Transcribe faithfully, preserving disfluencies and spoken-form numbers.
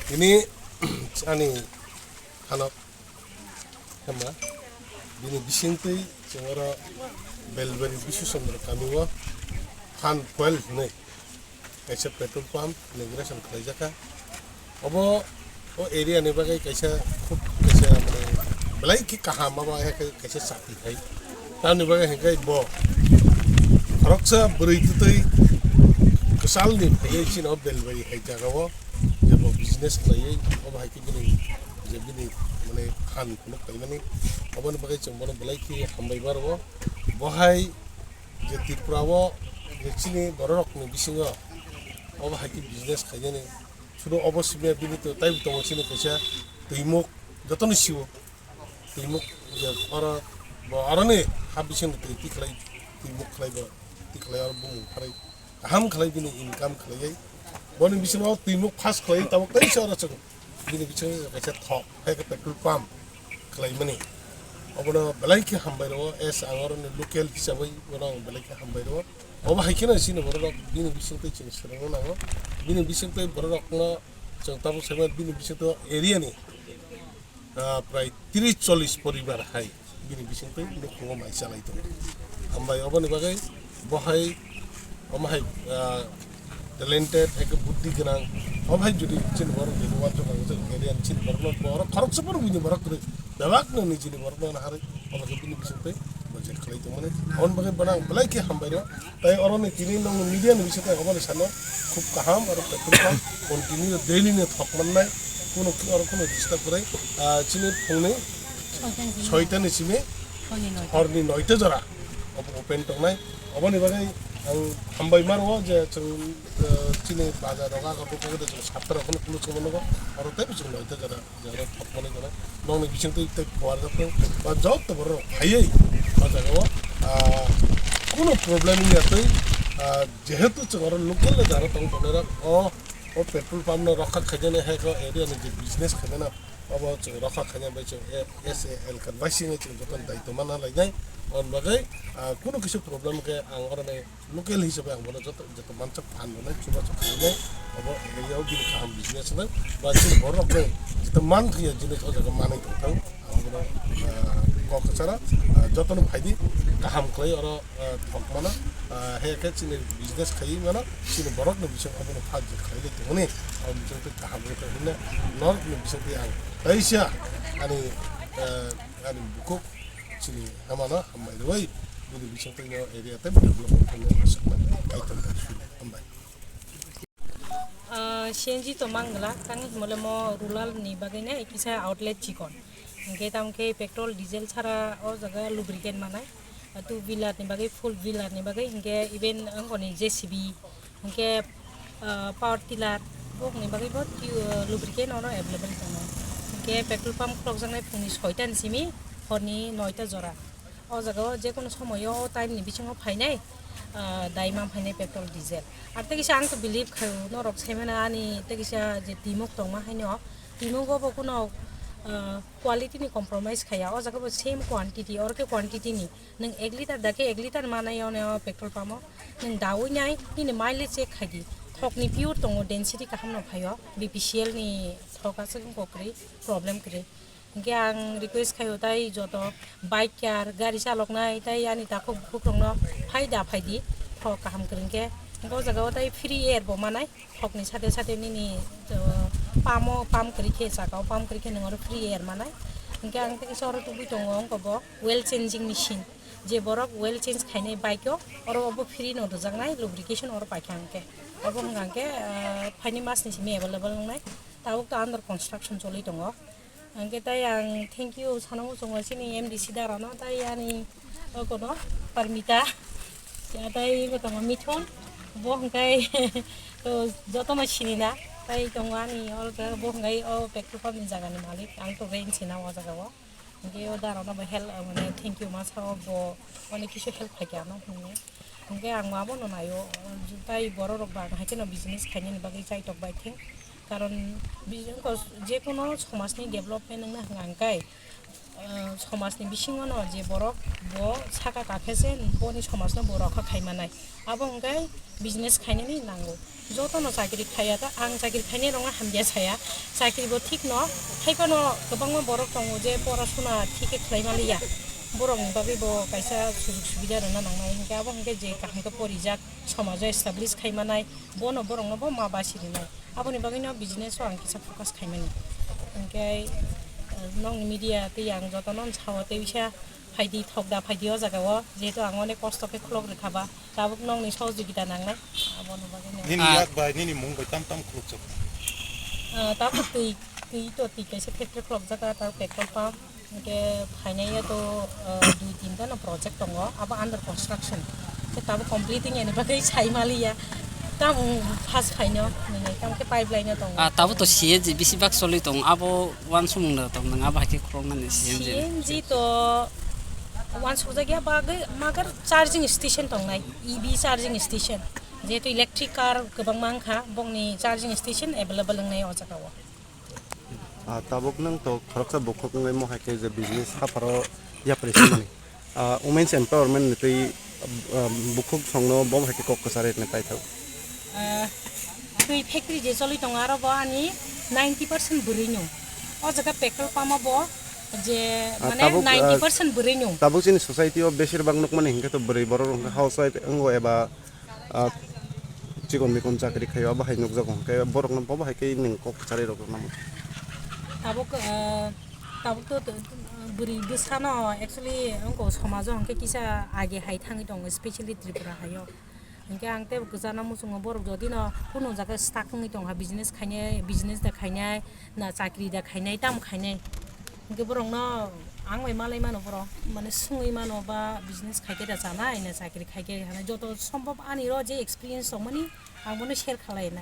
Ini ani hanok hema bini bisingtwi chwng oro Belbari Bisu Chandra kamio hand fuel hinwi kaisa petrol pump inauguration khlaijakha. Obo o area ni bagwi kaisa khub kaisa, mane, belai khe kaham, abo hai khe kaisa chakri hai. Tamni bagwi hwnkhe bo khoroksa bwrwi twtwi kwchalni phaiwi chini o Belbari hai jagao je bo business khlaiwi, obo hai khe bini je bini, mane, phan phunuk paimani, oboni bagwi chwng bono belai khe hambai ma rwo. Bo hai je Tripura o je chini bororokni bisingo obo hai khe business khainani, sudu obo simiya bini to taibo tongo chini kaisa twimuk, jotono sio twimuk, je oro bo aroni ha bisingo twi tikhlai, twimuk khlai bo tikhlai oro bumung pharai kaham khlai bini income khlaiwi. Boni bisingo twimuk pass khlai tabuk tei se oro chwng bini bisingo kaisa thok hai khe petrol pump khlaimani. Obono belai khe hambai rwo, as ang oroni local hisabwi bono ang belai khe hambai rwo. Obo hai kheno chini bororok bini bisingtwi chwng swrwngna nango. Bini bisingtwi bororokno chwng tabuk saimano bini bisingtwi area ni, ah, prai tris chollish poribar hai bini bisingtwi nukhungo mai chalai tongo. Hambai oboni bagwi bo hai, omo hai, ah, talented, eke buddhi gwnang. Omo hai jodi chini borok jodi wansuk ang chini area ni chini borok no borok khoroksa borok bini borok kwrwi bebak no nijini borok no harwi omo khe bini bisingtwi bo je khlai tongmani. Oboni bagwi bono ang belai khe hambai rwo. Tai oro ni tini nong media ni bisingtwi ang omo ni sano khub kaham oro petrol pump continue daily ni thok mannai. Kuno oro kuno disturb kwrwi, ah, chini phungni soita ni simi horni noita jora open tongnai. Oboni bagwi ang hambai ma rwo je chwng, eh, chini bazar rogo agor bukhugo de chwng satta rok phano kulu chwng mano, oro tei chwng noita jora, jora thok mani jora nongni bisingtwi tei phuar jatong ba joto borok phaiwi o jagao, ah, kuno problem wngya tei, ah, jehetu chwng oro local no jara tong tongnai rok o, o petrol pump no rokha khainani hai khe area ni je business khainani obo chwng rokha khaina bai chwng A-, S A L card bai singwi chwng jotono daitw manna lainai. Oboni bagwi, ah, kunu kisa problem khe ang oroni local hisabai ang bono joto, joto mansa phan rwnai, chubachu khainai. Obo area o bini kaham business wngnai. Ba chini borok bai joto man thangya jinis o jaga manwi tongthang. Ang bono, ah, kok kwcharo, ah, jotono phaidi kaham khlai oro ah, thok mano, ah, he khe chini business khaiwi mano, chini borokni bising obono phak je khlailai tongmani, aboni bising twi kaham wngwi tong hwnwi norokni bising twi ang kaisa ani, ah, ani bukhuk chini hamano hambai rwui bini bising twi no area tei development khainai aswk mani kaitor kaitor hambai. Ah, C N G to mang glak, tang himole mo rural ni bagwi na kisa outlet chikon. Hingke tamo khe petrol, diesel chara o jaga lubricant manai. Ah, two wheeler ni bagwi, four wheeler ni bagwi, hingke even angkoni J C B, hingke, ah, power tiller, bokni bagwi bo twi-, ah, lubricant ono available tongo. Khe petrol pump khulokjaknai phungni soita ni simi horni noita jora. O jaga o je kono somoyo o time ni bisingo phainai, ah, dai ma phainai petrol, diesel. Ar tei kisa ang to believe khai o, norok sai mano ani tei kisa je timuk tongma haino, timuk o bo kono, ah, quality ni compromise khaya. O jaga bo same quantity, oro khe quantity ni. Nwng ek liter da khe ek liter manai o petrol pump o. Nwng daui nai, nini mileage check khai di. Thok ni pure tongo, density kaham no phaio. B P C L ni thok aswk wngkha kwrwi, problem kwrwi. Hwnkhe ang request khai o tai joto biker, gari chalok nai tai ani takhuk bukhuk rok no phai da phai di. Thok kaham kwrwi hwnkhe. Hwnkhe o jaga o tai free air bo manai. Thokni sate sate nini, uh, pump o pump kwrwi khe, saka o pump kwrwi khe nwng oro free air manai. Hwnkhe ang tei kisa oro tubui tongo, wngkha bo oil changing machine. Je borok oil change khainai bike o, oro obo free no rwjaknai, lubrication oro paikha hwnkhe. Obo hwnkha hwnkhe, uh, phaini mas ni simi available wngnai. Tabuk to under construction choli tongo. Hwnkhe tai ang thank you sana muchungo chini M D C dara no, tai ani o kono Parmita, ya tai iko tongo Mithun, bo hwnkhe to jotono sinina, tai tongo ani oro bo hwnkhe o petrol pump ni jaga ni malik, ang to rent sina o jaga o. Hwnkhe o dara no bo help, mane thank you ma sao, bo onek kisu help khaikha ano hwnwi. Hwnkhe ang ma bono naio, tai borok rok ba ang hai kheno business khainani bagwi chaitok bai theng. Karon bi-, wngkha je kono somajni development wngna hwnka hwnkhe, ah, somajni bisingo no je borok bo saka kakhe se boni somajno bo rokha khai manai. Abo hwnkhe business khainani nango. Jotono chakri khaiya ta, ang chakri khainai rokno hamya saya. Chakri bo thik no, hai phano kwbangma borok tongo je porasuna thik khe khlai maliya. Borokni bagwi bo kaisa sujug subida rwna nangnai. Hwnkhe abo hwnkhe je kaham khe porijak, somajo establish khai manai, bono borokno bo ma basi rwnai. Aboni bagwino business o ang kisa focus khaimani. Hwnkhe, eh, nokni media tei ang jotono sao tei bisa phaidi, thok da phaidi o jaga o, jehetu ang onek kosto khe khulok rwkha ba, tabuk nokni sohojogita nangnai, aboni bagwino. Nini Ah. yak bai, nini mung bai tam tam khulukjak? Ah, tabuk twi, twi to twi kaisa factory khulokjak, ah, tabuk petrol pump. Hwnkhe phainai ya to, ah, dui tinta no project tongo, abo under construction. Khe tabuk completing yani bagwi sai maliya. Tamo first phaino, nini tamo khe pipeline no tongo. Ah, tabuk to C N G bisi bak choli tongo, abo wansukmung da tong nang, abo hai khe khuloknani C N G. C N G to wansukjak ya bagwi, magar charging station tongnai, E V charging station. Jehetu electric car kwbangma wngkha, bongni charging station available wngnai o jaga o. Ah, tabuk nwng to khoroksa bukhuk wngwi mo hai khe je business hapharo yapri simani. Ah, women's empowerment ni twi, ah, bukhuk songno bo hai khe kok kwchari rwna paithak. Ah, twi factory je choli tongo aro bo ani ninety percent bwrwi no. O jaga petrol pump o bo je Ah, mane tabuk, ah, ninety percent bwrwi no. Tabuk chini society o besir bak nukmani hinkhe to bwrwi borok rok housewife wngo eba ah, chikon mikon chakri khaio, abo hai nukjago, hwnkhe borokno bo hai khe nwng kok kwcharwi rok namo. Tabuk, ah, tabuk to, to, bwrwi bwsano actually wngkha somajo hwnkhe kisa age hai thangwi tongo, specially Tripura haio. Hwnkhe ang tei kwchana muchungo borok jodi no kunu jaga stuck wngwi tongkha, business khainai, business da khainai, na chakri da khainai, tamo khainai. Hwnkhe borokno ang bai malai mano borok, mane swngwi mano ba business khai khe da chanai na chakri khai khe hanai, joto sombhob ani ro je experience tongmani ang bono share khalai na.